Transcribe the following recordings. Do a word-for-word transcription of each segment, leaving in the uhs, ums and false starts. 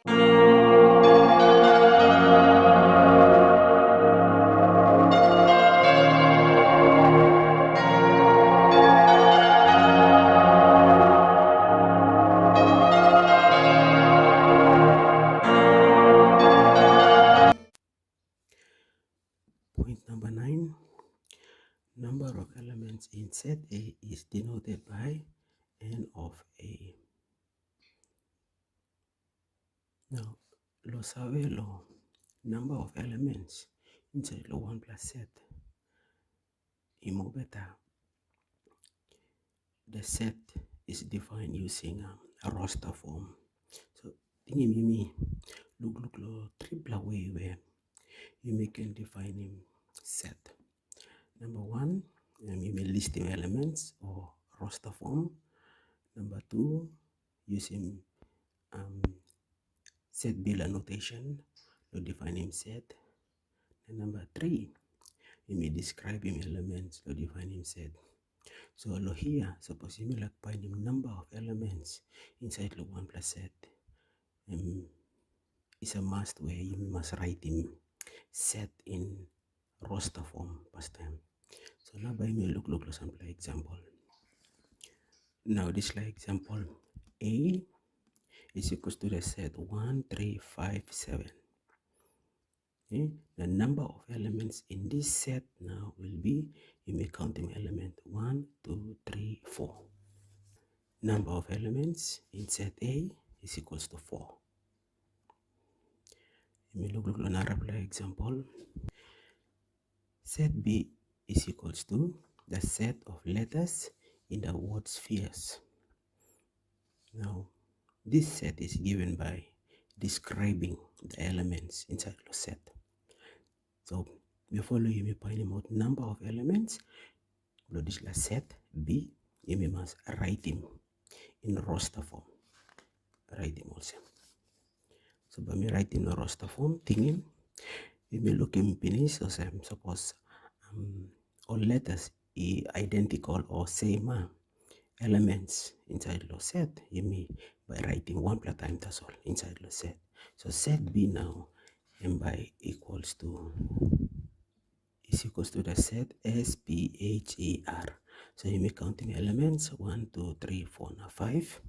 Point number nine. Number of elements in set A is denoted by N of A. Now, lo save lo number of elements inside lo wanpela set, i mobeta the set is defined using um, a roster form. So tingim yumi lukluk lo tripela way we yumi ken definim set. Number one, um, yumi listim elements o roster form. Number two, using um, set bila notation lo definim set. Na number three, yumi describim elements lo definim set. So lo hia, sapos yumi laik painim number of elements inside lo wanpela set, um, is a must we yumi mas raitim set in roster form pastaim. So nau bai mi lukluk lo sampela example. Now dispela example, A is equals to the set one, three, five, seven. Okay? The number of elements in this set now will be, yumi countim element one, two, three, four. Number of elements in set A is equals to four. Yumi lukluk lo narapela example. Set B is equals to the set of letters in the word spheres. Now, this set is given by describing the elements inside the set. So, before yumi painim out number of elements, lo dispela set B, yumi mas raitim in roster form. Raitim olsem. So bai mi raitim lo roster form, tingim. Yumi lukim pinis olsem, sapos um, ol letters i identical o same, ah, elements inside lo set, yumi bai raitim wanpela taim tasol inside lo set. So set B now, em bai equals to is equals to the set S P H E R. So yumi countim elements one, two, three, four, na five.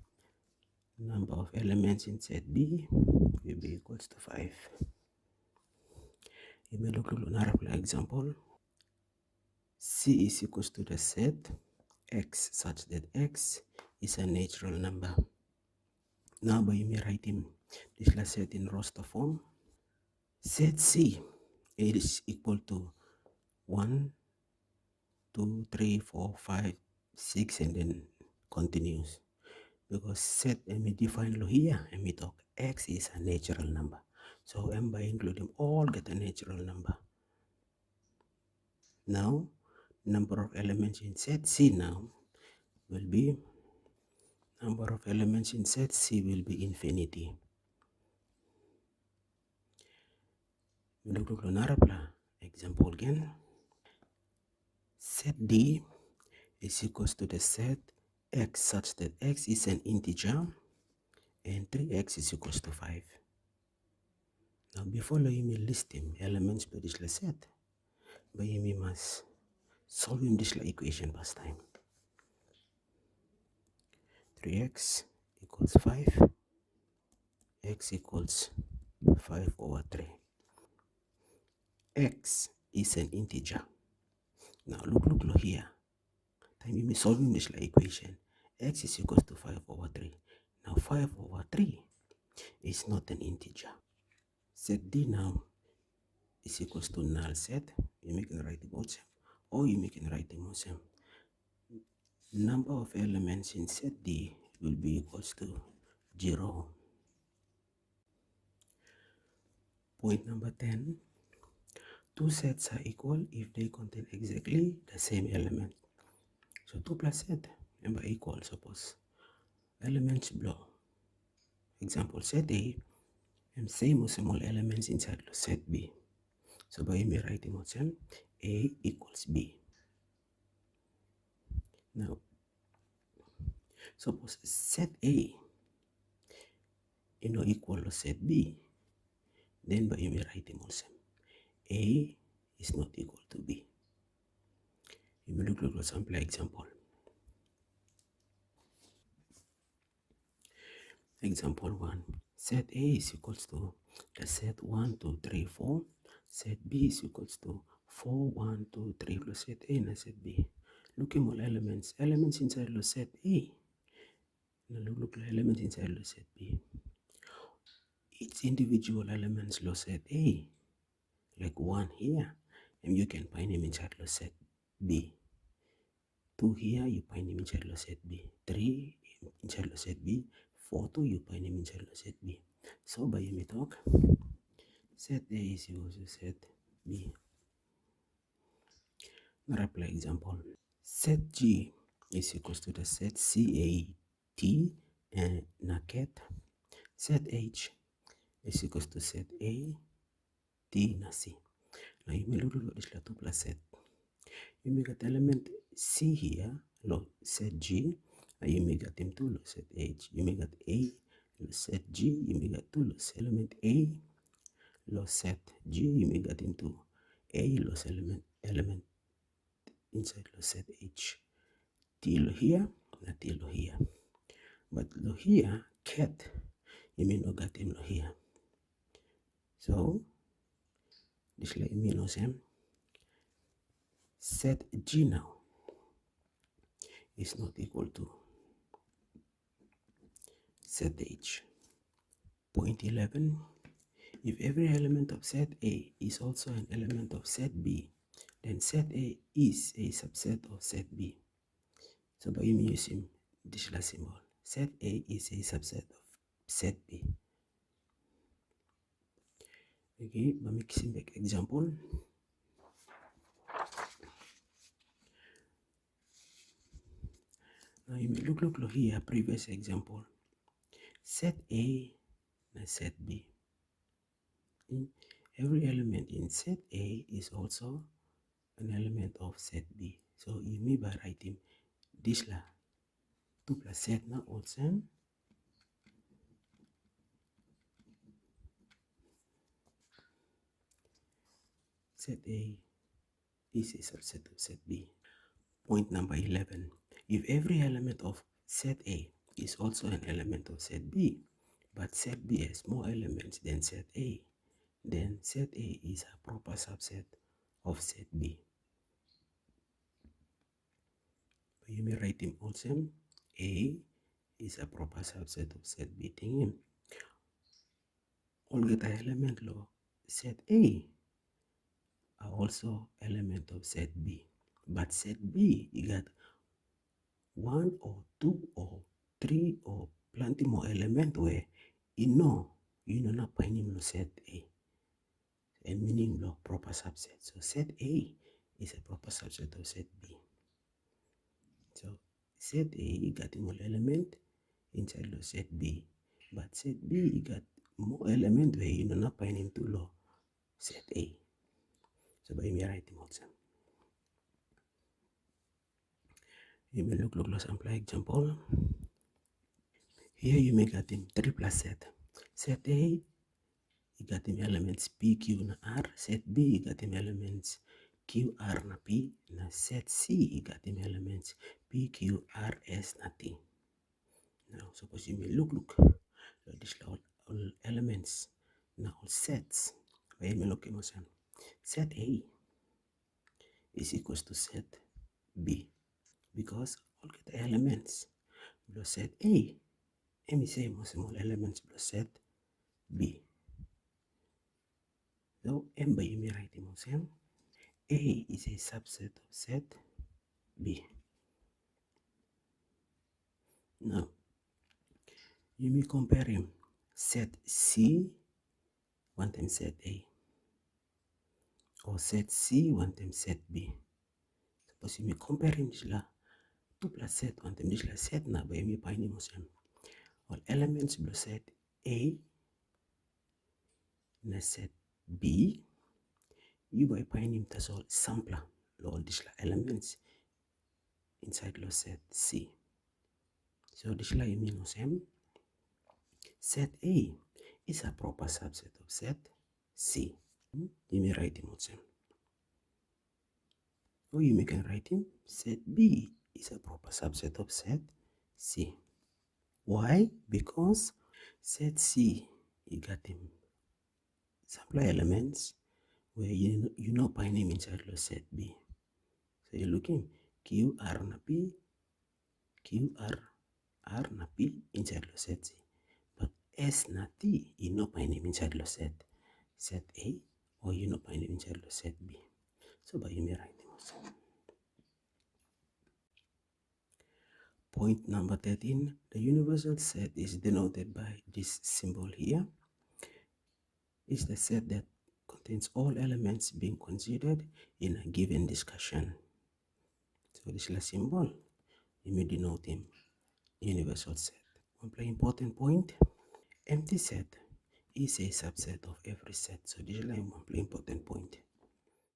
Number of elements in set B will be equals to five. Yumi lukluk lo narapela example. C is equals to the set X such that X is a natural number. Nau bai yumi raitim dispela set in roster form. Set C is equal to one, two, three, four, five, six, and then continues. Because set em i define lo hia, em i tok X is a natural number. So em bai includim olgeta natural number. Now, number of elements in set C now will be, number of elements in set C will be infinity. Mi lukluk lo narapela example gen. Set D is equals to the set X such that X is an integer and three X is equals to five. Now, before lo yumi listim elements bilong dispela set, bai yumi mas solvim dispela equation pastaim. Three X equals five, X equals five over three. X is an integer. Now, lukluk lo hia. Taim yumi solvim dispela equation, X is equals to five over three. Now, five over three is not an integer. Set D now is equals to null set. Yumi ken raitim olsem, o yumi ken raitim olsem, number of elements in set D will be equals to zero. Point number ten. Two sets are equal if they contain exactly the same element. So tupela set em bai equal, sapos elements bilong, example, set A em same olsem ol elements inside lo set B. So bai yumi raitim olsem, A equals B. Now, sapos set A i no equal lo set B, then bai yumi raitim olsem, A is not equal to B. Yumi lukluk lo sampela example. Example one. Set A is equals to the set one, two, three, four. Set B is equals to four, one, two, three plus set A na set B. Lukim ol elements. Elements inside lo set A. Na lukluk lo elements inside lo set B. Each individual elements lo set A, like one here, em yu ken painim inside lo set B. Two here, yu painim inside lo set B. Three inside lo set B. Four tu, yu painim inside lo set B. So bai yumi tok set A is equals to set B. Narapela example. Set G is equals to the set C A T, eh, na ket. Set H is equals to set A, T na C. Na yumi lukluk lo dispela tupela set. Yumi gat element C here lo set G, na yumi gatim tu lo set H. Yumi gat A lo set G, yumi gat tu lo element A lo set G, yumi gatim tu A lo element, element inside lo set H. T lo here, na T lo here. But lo here, ket, yumi no gatim lo here. So, dispela i min olsem, set G now is not equal to set H. Point eleven. If every element of set A is also an element of set B, then set A is a subset of set B. So bai yumi yusim dispela symbol. Set A is a subset of set B. Okay, bai mi kisim bek example. Now yumi lukluk lo here, previous example. Set A na set B. Mm, every element in set A is also an element of set B. So yumi bai raitim dispela tupela set na olsem, set A is a subset of set B. Point number eleven. If every element of set A is also an element of set B, but set B has more elements than set A, then set A is a proper subset of set B. Bai yumi raitim olsem, A is a proper subset of set B. Tingim. Olgeta element lo set A are also element of set B. But set B i gat one o two o three o planti moa element we i no, yu no inap painim lo set A. Em mining bilong proper subset. So set A is a proper subset of set B. So set A i gatim ol element inside lo set B, but set B i gat moa element we yu no inap painim tu lo set A. So bai mi raitim olsem. Yumi lukluk lo sampela example. Here yumi gatim tripela set. Set A i gatim elements P, Q na R. Set B i gatim elements Q, R na P. Na set C i gatim elements P, Q, R, S na T. Now, sapos yumi lukluk lo dispela ol, ol elements na ol sets, bai yumi lukim olsem, set A is equals to set B, because olgeta elements bilong set A em i sem olsem ol elements bilong set B. So em bai yumi raitim olsem, A is a subset of set B. Now, yumi compareim set C wantaim set A, o set C wantaim set B. Sapos yumi compareim dispela tupela set wantaim dispela set, na bai yumi painim olsem, ol elements bilong set A na set B, yu bai painim tasol sampela lo ol dispela elements insait lo set C. So dispela i min olsem, set A is a proper subset of set C. Yumi raitim olsem. O yumi ken raitim set B is a proper subset of set C. Why? Because set C i gatim sampela elements we yu no painim inside lo set B. So yu lukim Q, R na P, Q, R, R na P inside lo set C. But S na T i no painim inside lo set, set A, o yu no painim inside lo set B. So bai yumi raitim olsem. Point number thirteen, the universal set is denoted by this symbol here. Is the set that contains all elements being considered in a given discussion. So dispela symbol yumi denotim universal set. Wanpela important point, empty set is a subset of every set. So dispela em wanpela important point.